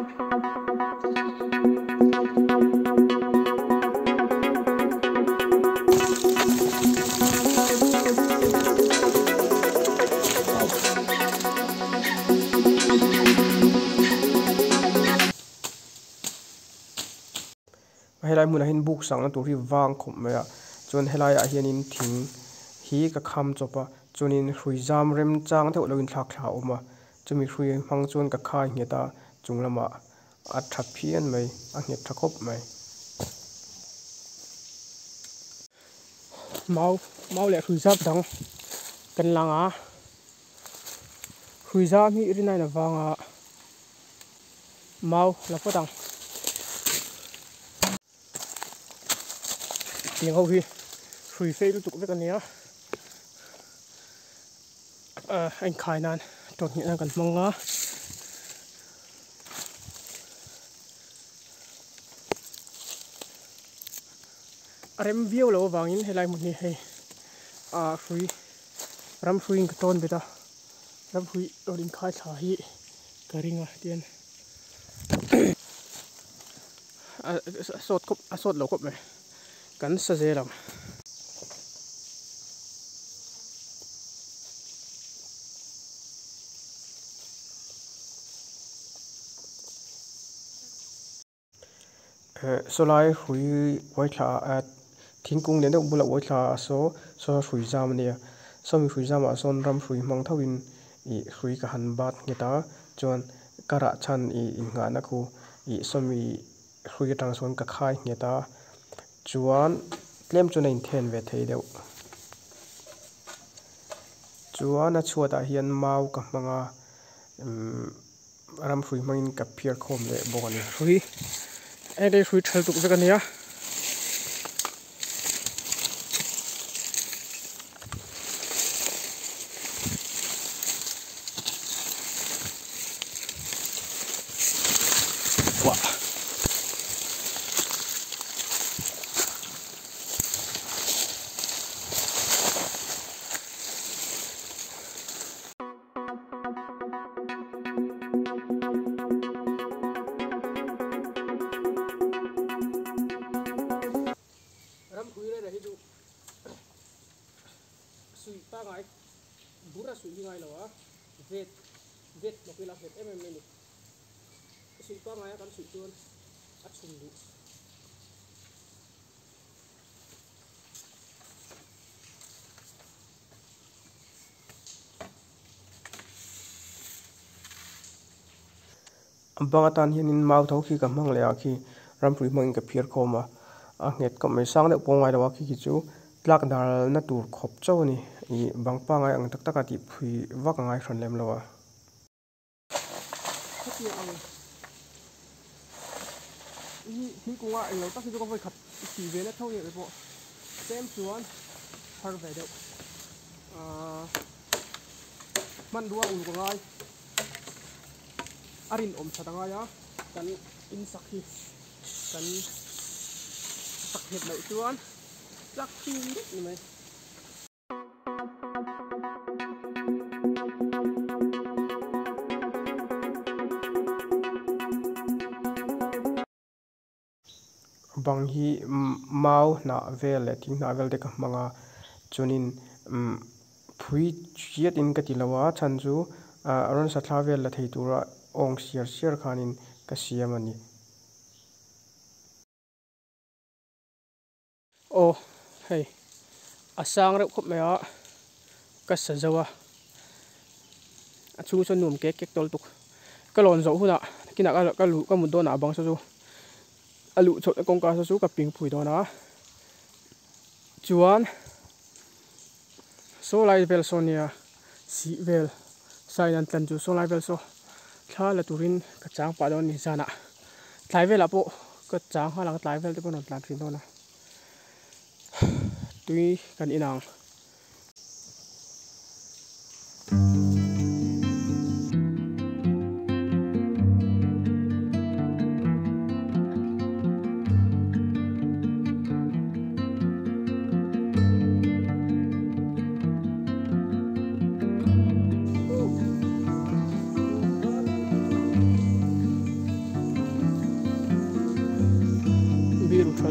Helai hmunah hian buk sangna tur hi vang khawp mai a chuan helai ah hianin thing hi ka kham chawp a chuanin hrui zam remchang deuh lo inthlak thla a awm a chumi hrui hmang chuan ka khai nghet a chung lamah a tha phian mai a nghet tha khawp mai. Mau mau leh hrui zam dang kan lang a hrui zam hi rinai avanga mau la phawt ang. Tiang ho hi hrui fei lutuk vek ania a inkhai nan tawt hnih nan kan hmang a. A rem viau loh avangin helai hmun hi hei ah hrui ram hruiin ka tawn bet a ram hrui rawn inkhai thla hi ka ring a tian a sawt khawp a sawt lo khawp mai kan sa zel ang. Sawlai hrui uai thla ah thingkung lian deuh bulah uai thla ah saw saw hrui zam ania sawmi hrui zamah sawn ram hrui hmang tho in ih hrui ka han bat nghet a chuan ka rah chhan ih innghahna khu ih sawmi hrui atang sawn ka khai nghet a chuan tlem chuan a inthen ve thei deuh chuan a chhuatah hian mau ka hmang a umm ram hrui hmangin ka phiar khawm leh bawk a ni. Hrui hei hrui thal tuk vek a nia. Ram hrui reng reng hi chu suih pangai bur a suih hi ngai lo a vet vet hnawk ila nghet em em mai a ni suih pangai a kan suih chuan a chhun duh. Bang atan hianin mau tho khi ka hmang leh ah khi ramhrui hmangin ka phiar khawm a a nghet khawp mai sang deuh pawh ngai lo a khi khi chu tlak dalna tur khawp chauh a ni ih bang pangai ang tak tak a tih phui vak a ngai hran lem lo a. Hetiang ang hi thingkung a englo tak hi chu ka vawi khat tih ve na tho nia te pawh tlem chuan har ve deuh ahh hmanrua uluk a ngai a rinawm that a ngai a kan in sak hi kan sak nghet loh chuan tlak chhung vek ni mai. Bang hi mau hnah vel leh thing hnah vel te ka hmang a chuanin umm phui chiat in ka ti lo a chhan chu ah rawn sathla vel la thei tura awng siar siar khanin ka siam a ni. Aw hei a sang reuh khawp mai a ka sa zo a a chhung sawn nuam kek kek tawl tuk ka lawn zawh hunah kinah ka ka luh ka mut dawnah a bang saw chu a luh chhoh na kawngka saw chu ka ping phui dawn a chuan saw lai vel saw nia sih vel sign an tlan chu saw lai vel saw thla la turin ka chang pah dawn a ni zanah tlai velah pawh ka chang nghal ang tlai vel te pawh a rawn tlan thin dawn a tui kan inang.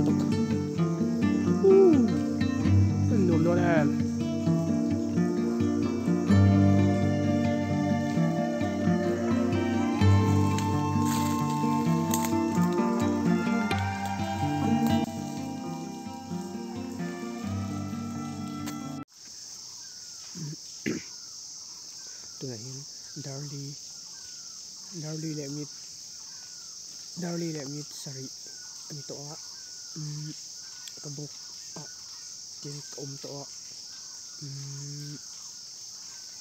lutuk Woo nuam dawn em. Tunah hian darli darli leh mit darli leh mit sarih a ni tawh a umm ka buk ah tin ka awm tawh a umm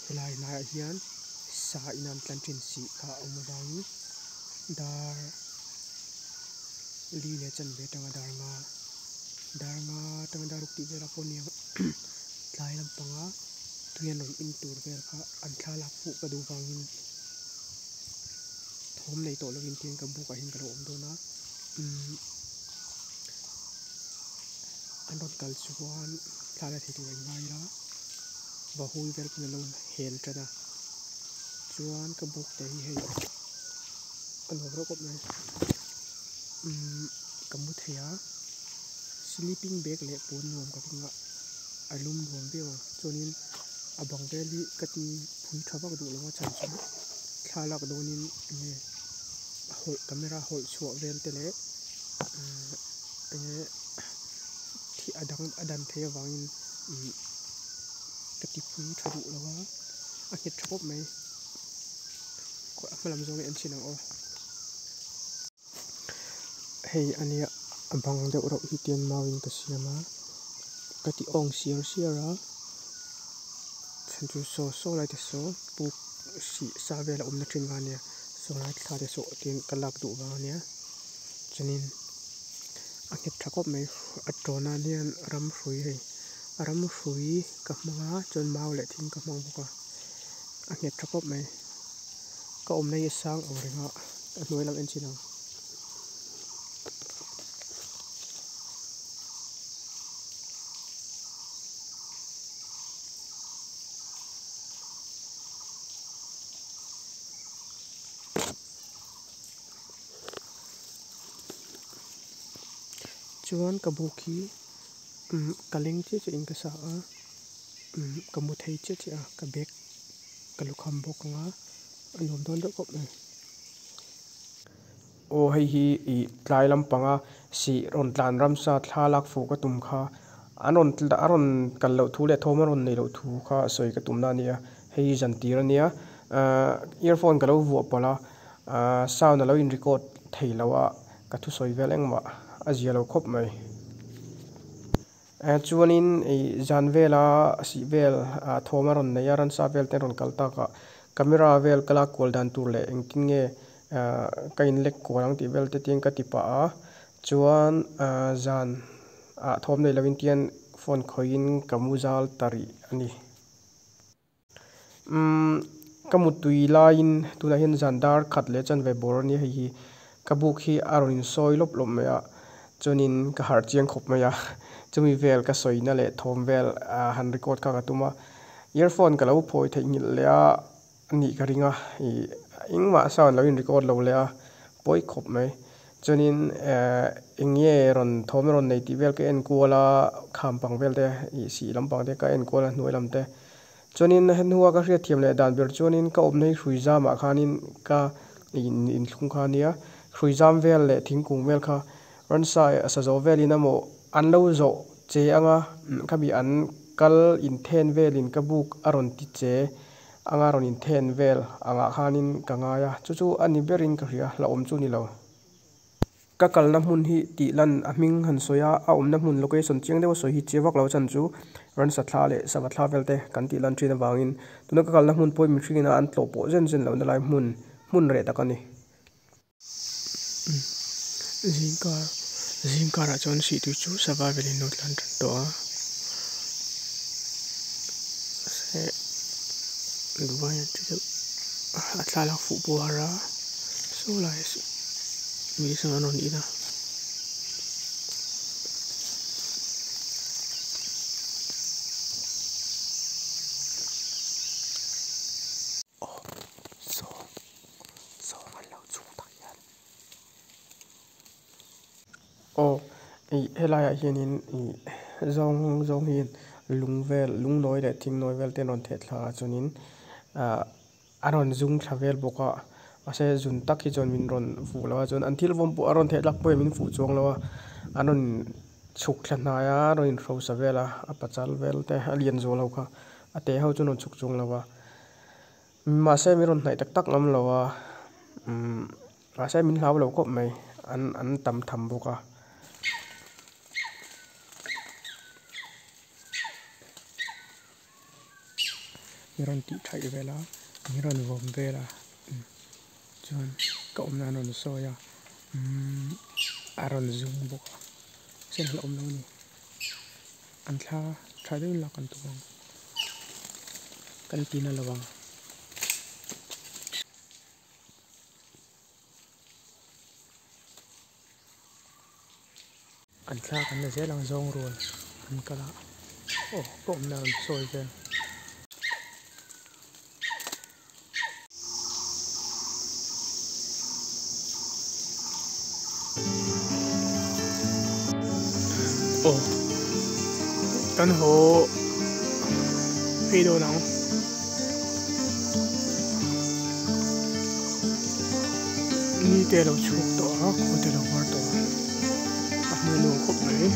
helai hnaiah hian sa in an tlan thin sih kha a awm avangin dar li leh chanve atanga dar nga dar nga atanga dar ruk tih velah pawh a ni ang tlai lampanga tui an rawn in tur vel kha an thla lak fuh ka duh vangin thawm nei tawh lovin tiang ka buk ah hian ka lo awm dawn a umm an rawn kal chuan thla la thei tur a inngai ila vahui vel pawn an lo hel tan a chuan ka buk te hi hei a nuam reuh khawp mai umm ka mu thei a sleeping bag leh pawn nuam ka keng a a lum nuam viau ang chuanin a bang vel hi ka ti phui tha vak duh lo a chhan chu thla lak dawnin enge hawlh camera hawlh chhuah vel te leh ahh enge thih a dang a dan theih avangin ihh ka ti phui tha duh lo a a nghet tha khawp mai a hma lam zawng hi en chhin ang aw. Hei a nia a bang deuh reuh hi tian mauin ka siam a ka ti awng siar siar a chhan chu saw saw lai te saw puk hrih sa vel a awmna thin vang a nia saw lai thla te saw tin ka lak duh vang a nia chuanin a nghet tha khawp mai a tawn ah hian ram hrui hei ram hrui ka hmang a chuan mau leh thing ka hmang bawk a a nghet tha khawp mai ka awmna hi a sang ang reng a a hnuai lam en chin ang. Chuan ka buk hi umm ka leng chiah chiah in ka sa a umm ka mu thei chiah chiah a ka bag ka lukham bawk ang a a nuam dawn deuh khawp mai. Aw hei hi ih tlai lampanga sih rawn tlan ramsa thla lak fuh ka tum kha an rawn a rawn kal loh thu leh thawm a rawn neih loh thu kha sawi ka tumna a nia hei hi zan tir a nia ahh earphone ka lo vuah palh a ahh sound a lo in record thei lo a ka thusawi vel engmah a zia lo khawp mai. Chuanin ih zan vela sih vel ah thawm a rawn nei a ransa vel te an rawn kal tak a camera vel ka lak kual dan tur leh engtin nge ah ka in lek kual ang tih vel te tiang ka ti pah a chuan ah zan ah thawm nei lovin tian phone khawihin ka mu zal ta rih a ni. Umm ka muttui laiin tunah hian zan dar khat leh chanve bawr a nia hei hi ka buk hi a rawn insawi lawp lawp mai a chuanin ka harh chiang khawp mai a chumi vel ka sawina leh thawm vel han record kha ka tum a earphone ka lo phawi theihnghilh leh a nih ka ring a ih engmah sound lo in record lo leh a pawi khawp mai chuanin ehh eng nge rawn thawm rawn nei tih vel ka en kual a kham pang vel te ih sih lampang te ka en kual a hnuai lam te. Chuanin he hnua ka hriatthiam leh dan ber chuanin ka awmna hi hrui zamah khanin ka inthlung kha ania. Hrui zam vel leh thingkung vel kha ransa sa zawh velin emaw an lo zawh che anga khami an kal inthen velin ka buk a rawn ti che anga rawn inthen vel angah khanin ka ngai a. Chu chu a ni berin ka hria, hlauhawm chu ni lo. Ka kalna hmun hi tih lan a hming han sawi a, a awmna hmun location chiang deuha sawi hi chiang vak lo chan chu ransa thla leh sava thla vel te kan tih lan thin avangin tuna ka kalna hmun pawh mihringin a an tlawh pawh zen zen lohna lai hmun hmun reh tak a ni. Zingkar zingkarah chuan sihtui chu sava velin lo tlan tan tawh a se duhai a ti deuh a thlalak fuh buar a saw lai mi chuan an rawn in a. Aw sawng sawng an lo chhung tak hian. Aw. Ih helaiah hianin ih zawng zawng hian lung vel lung nawi leh thing nawi vel te an rawn theh thla a chuanin ahh a rawn zum thla vel bawk a mahse zun tak hi chuan min rawn fuh lo a chuan an thil vawm pawh a rawn theh thlak pawhin min fuh chuang lo a an rawn chhuk thla hnai a a rawn inhrosa vel a a pachal vel te a lian zual ho kha a te ho chu an rawn chhuk chuang lo a mahse min rawn hnaih tak tak ngam lo a umm mahse min hlau lo khawp mai an an tam tham bawk a. Min rawn tih thaih vel a min rawn vawm vel a chuan ka awmna an rawn sawi a umm a rawn zum bawk a sen hlauhawm lo a ni an thla tha deuhin lak an tum ang kan ti na lo ang. An thla kan la zel ang zawng rual an kal a aw ka awmna a rawn sawi vel. Aw kan haw phei dawn ang. Ni te a lo chhuak tawh a, khua te a lo var tawh a, a hmel nuam khawp mai.